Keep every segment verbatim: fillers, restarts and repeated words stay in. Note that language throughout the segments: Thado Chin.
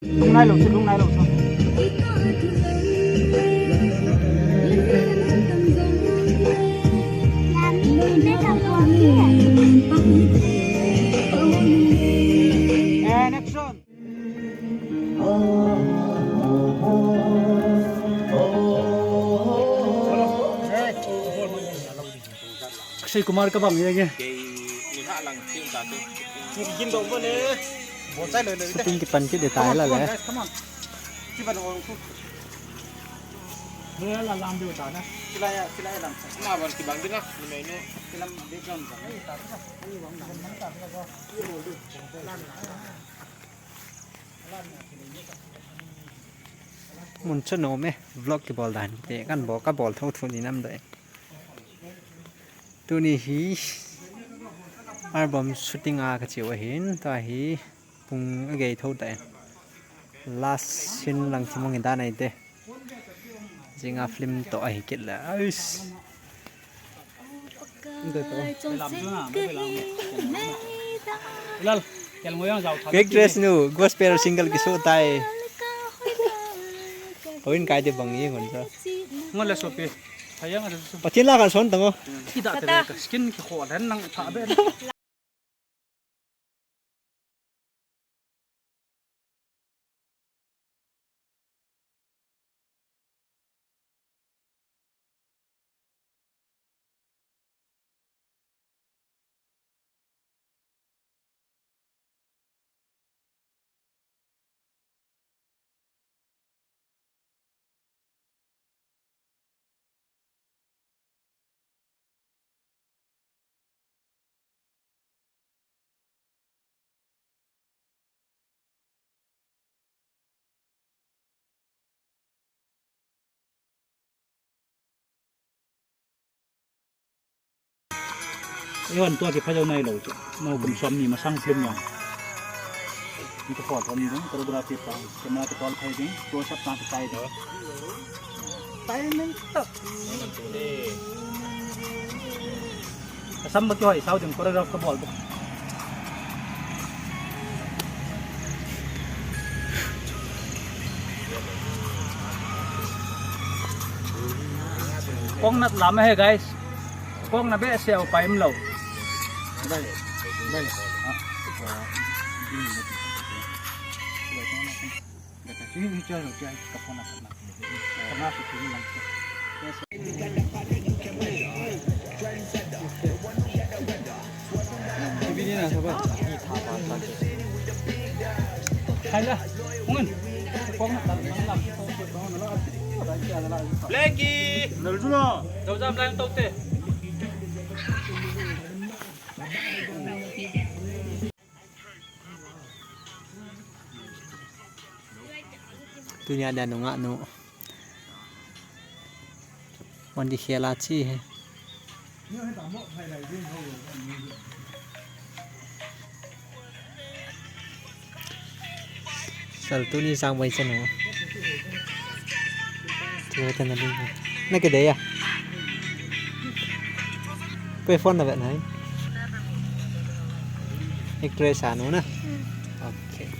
Lung nai lou chu, lung nai lou chu. And action. Akshay Kumar ka bang ye nge. Shooting kipan kit de tai la le. Mun chu nom e, vlog kibol dan te kan bol, ka bol tho tho ni nam dai. Tuni hi album shooting a ka cheu ahin, tua hi pung a gei tho tai. Last scene lang thim hong i dan ai te. Jinga film to ahi kit la. Ais. Actress nu, gospel single kisu tai. Oin kai te bang ye ngon sa. Ngon le sopi. Pathen la kan son tango. Kita te ka skin ki kho len nang tha be. Ewan tua kipha jou nai lou chu. Nau kum som ni masang film jong. Ni ka photo ni ding, choreography pa, camera ka tol phai ding, close up ta ka tai ding. Timing tak. Ka sam ba kihoi sao ding, choreograph ka bol ding. Kong nat lam he, guys. Kong na be se o paim lo. Bai, bai. Blackie! Tunia dia nunga nu. Mandi khela chi he. Sal tuni sang bai chanu. Tua tana ding. Na ke de ya. Koi phone na vet nai. Actress anu na. Okay.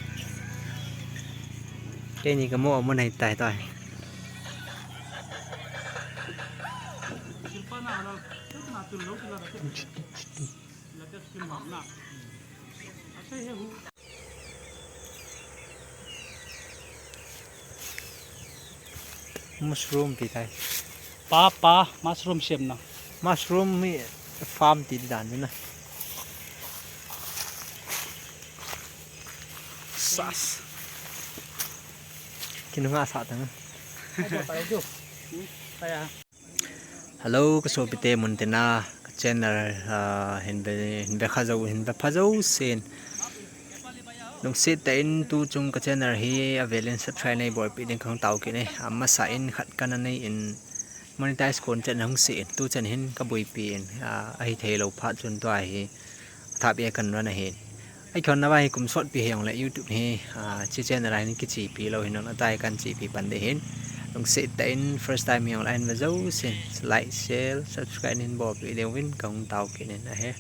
Keini kamo amun hai tai tai. Mushroom pi tai. Pa, pa, mushroom siam na. Mushroom mi farm ti dan na. Sas. Kinunga sa tang. Hello, ka sopite mun tina, ka channel, ah, hin ve, hin ve kha jou, hin ve pha jou sen. Lungset tah in tu chung ka channel hi avel in subscribe nei bolpi ding ka hung tao kit e. Amasa in khat kana nei in monetize kon chan hung se in, tu chan hin ka boipi in, ah, ahi thei lou phat chun tua hi. Thap e kan run ahin. Ai khon na vai kum sot pi hiong le YouTube hi, ah, chi channel a hin kichipi lou hin, atai kan chipi pan de hin. Lungset tah in first time hiong le hin ve jou sen. Like, share, subscribe hin bolpi ding uvin ka hung tao kit in ahi.